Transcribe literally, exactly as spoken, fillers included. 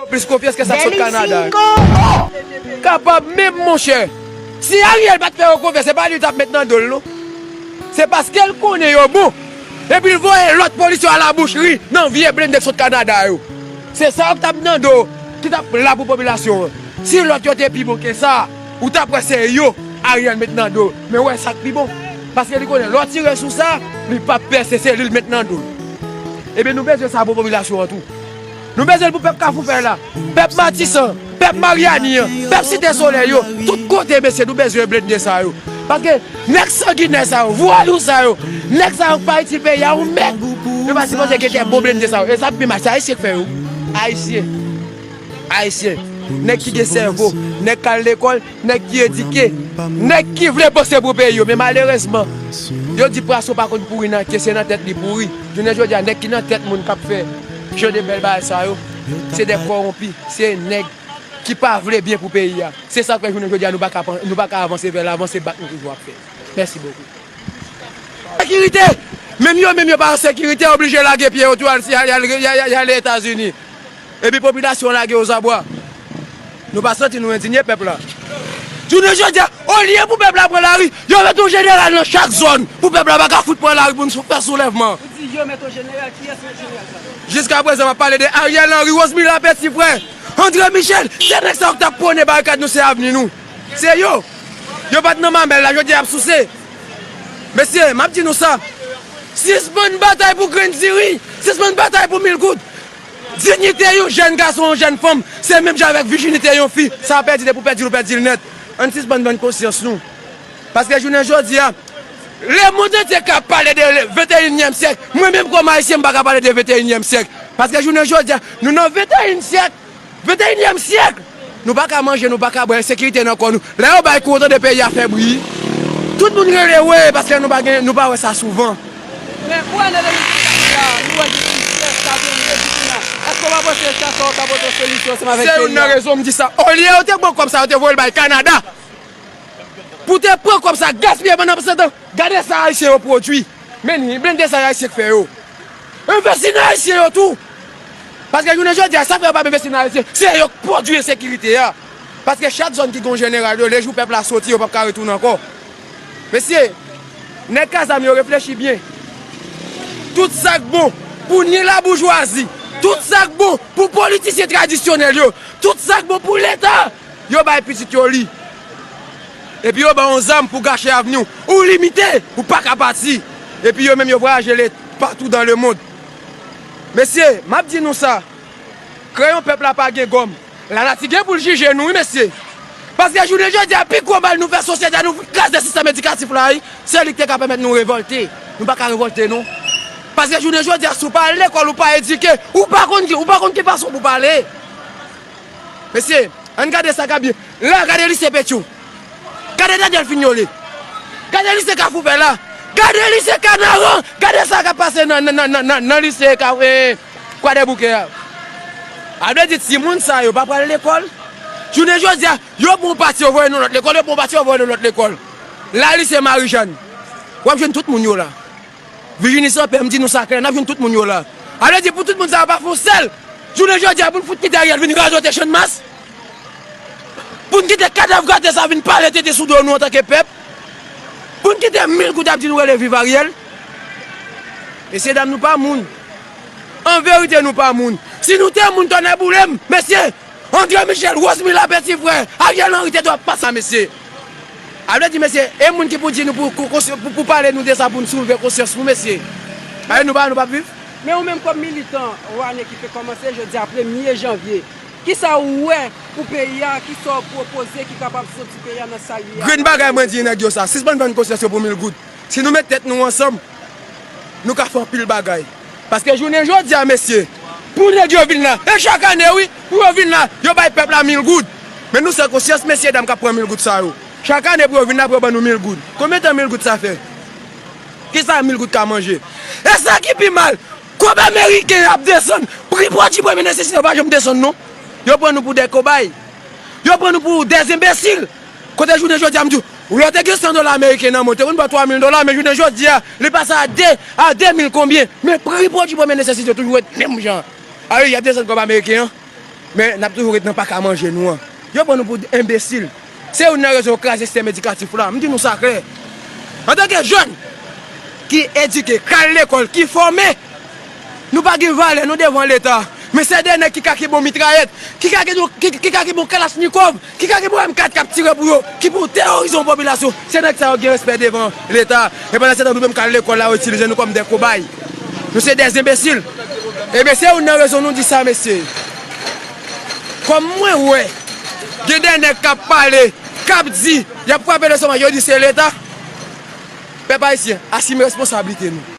Plis konfyans ke sa k sot Kanada. Kapab menm, monchè. Si Ariel pa t fè yo konfyans, se pa li l t ap met nan do l, non. Se paske l konnen yo bon. Epi l voye lòt polisye a labouchri nan vye blende k sot Kanada yo. Se sa yo k t ap nan do, ki t ap la pou popilasyon an. Si lòt yo te pi bon ke sa, ou t ap wè se yo Ariel met nan do. Men wè sa k pi bon. Paske li konnen lè w tire sou sa, li p ap pèse, se li l met nan do l. Ebyen, nou bezwen sa pou popilasyon an tou. Nou bezwen l pou pèp Kafou Fèy la, pèp Matisan, pèp Maryani an, pèp Site Solèy yo, tout kote, mesye, nou bezwen blende sa yo. Paske nèg sanginè sa yo, vwayou sa yo, nèg sa yo k pa itil peyi a yon mèt. Yo pa sipoze gen tèt bon blende sa yo. E sa k pi mal, se Ayisyen k fè yo. Ayisyen. Ayisyen. Nèg ki gen sèvo, nèg k al lekòl, nèg ki edike, nèg ki vle panse pou peyi yo. Men malerezman, yo di pwason pa konn pouri nan ke, se nan tèt li pouri. Jounen jodi a, nèg ki nan tèt moun k ap fè jan de bèl bagay sa yo, se de kòwonpi, se nèg ki pa vle byen pou peyi a. Se sa k fè jounen jodi a, nou pa ka, nou pa ka avanse vè lavan, se bat nou toujou ap fè. Mèsi bokou. Sekirite! Menm yo menm yo pa an sekirite, oblije lage pye yo tou, al, al, al, al, al Etazini. Epi popilasyon lage ozabwa. Nou pa santi nou endinye, pèp la. Jounen jodi a, olye pou pèp la pran lari, yo met yon jeneral nan chak zòn pou pèp la pa ka fout pran lari pou n sou, fè soulèvman. Ou di yo met yon jeneral, kiyès met jeneral sa? Jiska prezan, m ap pale de Ariel Henry, Rosemila Petit Frè, André Michel, se nèg sa yo k t ap pwone barikad nou, se avni nou. Se yo. Yo pa t nan mamèl la, jodi a y ap souse. Mesye, m ap di nou sa. Sispann batay pou grenn diri. Sispann batay pou mil goud. Diyite yon jèn gason, yon jèn fanm, se menm jan avèk vijinite yon fi. Sa w pèdi, depi w pèdi l, ou pèdi l nèt. Ann sispann vann konsyans nou. Paske jounen jodi a, lemonn antye ka pale de venteyinyèm syèk. Mwen menm kòm Ayisyen, m pa ka pale de venteyinyèm syèk. Paske jounen jodi a, nou nan venteyinyèm syèk. Venteyinyèm syèk! Nou pa ka manje, nou pa ka bwè, ensekirite nan kò nou. Lè yo bay kou, ou tande peyi a fè bri. Tout moun rele wi, paske nou pa gen, nou pa wè sa souvan. Men pou ane de mil vennsis la, nou wè gen plizyè ka vin rejouti la. Èske w pa panse sa, sa w ka pote yon solisyon ansanm avèk peyi a? Se youn nan rezon m di sa. Olye yo te pran kòb sa, yo te voye l bay Kanada. Pou te pran kòb sa, gaspiye pandan se tan. Gade sa Ayisyen yo pwodui. Men ni blende sa Ayisyen k fè yo. Envesti nan Ayisyen yo tou. Paske jounen jodi a, sa fè yo pa envesti nan Ayisyen. Se yo k pwodui ensekirite a. Paske chak zòn ki gen yon jeneral yo, lejou pèp la soti, yo p ap ka retounen ankò. Mesye, nèg k a zam yo reflechi byen. Tout sa k bon pou ni laboujwazi, tout sa k bon pou politisyen tradisyonèl yo, tout sa k bon pou Leta, yo bay pitit yo li. Epi yo ba w yon zam pou gache avni w. Ou limite, ou pa ka pati. Epi yo menm yo vwayaje le, patou dan lemonn. Mesye, m ap di nou sa. Kreyon pèp la pa gen gòm. Lanati gen pou l jije nou, wi, mesye. Paske jounen jodi a, pi gwo mal nou fè sosyete a, nou fout kraze sistèm edikatif la, wi. Se li ki te ka pèmèt nou revòlte. Nou pa ka revòlte, non. Paske jounen jodi a, si w pa al lekòl, ou pa edike, ou pa konn ki, ou pa konn ki fason pou pale. Mesye, ann gade sa k ap byen. La, gade lise Petyon. Gade Daniel Fignolé. Gade lise Kafou Vè la. Gade lise Kanaran. Gade sa k ap pase nan, nan, nan, nan, nan, nan lise Ka-, eh, Kwadèboukè a. A vle di, timoun sa yo pa pral lekòl. Jounen jodi a, yo pran yon pati, yo voye nan lòt lekòl, yo pran yon pati, yo voye nan lòt lekòl. La, lise Marijàn. W ap jwenn tout moun yo la. Vijini Sanpè, m di nou sa klè, n ap jwenn tout moun yo la. A vle di, pou tout moun sa yo pa fè yon sèl jounen jodi a, pou n fout kite Ariel vin radote Channmas? Pou n kite kadav grate sa vin pale tete sou do nou antanke pèp? Pou n kite mil goud ap di nou rele viv Ariel? Mesye dam, nou pa moun. An verite, nou pa moun. Si nou te moun, tonnè boule m, mesye, André Michel, Rosemila Petit Frè, Ariel Henry te dwe ap pase sa, mesye. A vle di, mesye, e moun ki pou di nou pou, pou, pou, pou pale nou de sa, pou n soulve konsyans nou, mesye. Aye, nou pa, nou p ap viv. Men ou menm kòm militan, ou ane ki fèk kòmanse, jodi a premye janvye, kisa ou wè pou peyi a, kisa w pwopoze ki kapab soti peyi a nan sa l ye a? Grenn bagay mwen di nèg yo sa, sispann vann konsyans yo pou mil goud. Si nou met tèt nou ansanm, nou ka fè anpil bagay. Paske jounen jodi a, mesye, pou nèg yo vin la, e chak ane, wi, pou yo vin la, yo bay pèp la mil goud. Men nou san konsyans, mesye dam k ap pran mil goud sa yo. Chak ane pou yo vin la, pou yo ban nou mil goud. Konbyen tan mil goud sa fè? Kisa mil goud ka manje? E sa ki pi mal, kòb ameriken ap desann, pri pwodui premye nesesite yo pa janm desann, non. Yo pran nou pou de kobay. Yo pran nou pou de enbesil. Kote jounen jodi a, m di w, lè w te gen san dola ameriken nan men w, te konn ba w twa mil dola, men jounen jodi a, li pase a de, a de mil konbyen. Men pri pwodui premye nesesite toujou ret menm jan. A wi, y ap desann kòb ameriken an. Men n ap toujou ret nan paka manje nou an. Yo pran nou pou enbesil. Se youn nan rezon yo kraze sistèm edikatif la. M di nou sa klè. Antanke jèn ki edike, k al lekòl, ki fòme, nou pa gen valè, nou devan Leta. Men se de nèg ki ka kenbe yon mitrayèt, ki ka kenbe, ki, ki ka kenbe yon kalachnikòv, ki ka kenbe yon M kat k ap tire pou yo, ki pou teworize yon popilasyon. Se nèg sa yo gen respè devan Leta. Men pandan se tan, nou menm k al lekòl la, yo itilize nou kòm de kobay. Nou se de enbesil. Ebyen, se youn nan rezon nou di sa, mesye. Kòm mwen wè, gen de nèg k ap pale, k ap di, y ap frape lestomak, yo di se Leta. Pèp ayisyen, asime responsablite nou.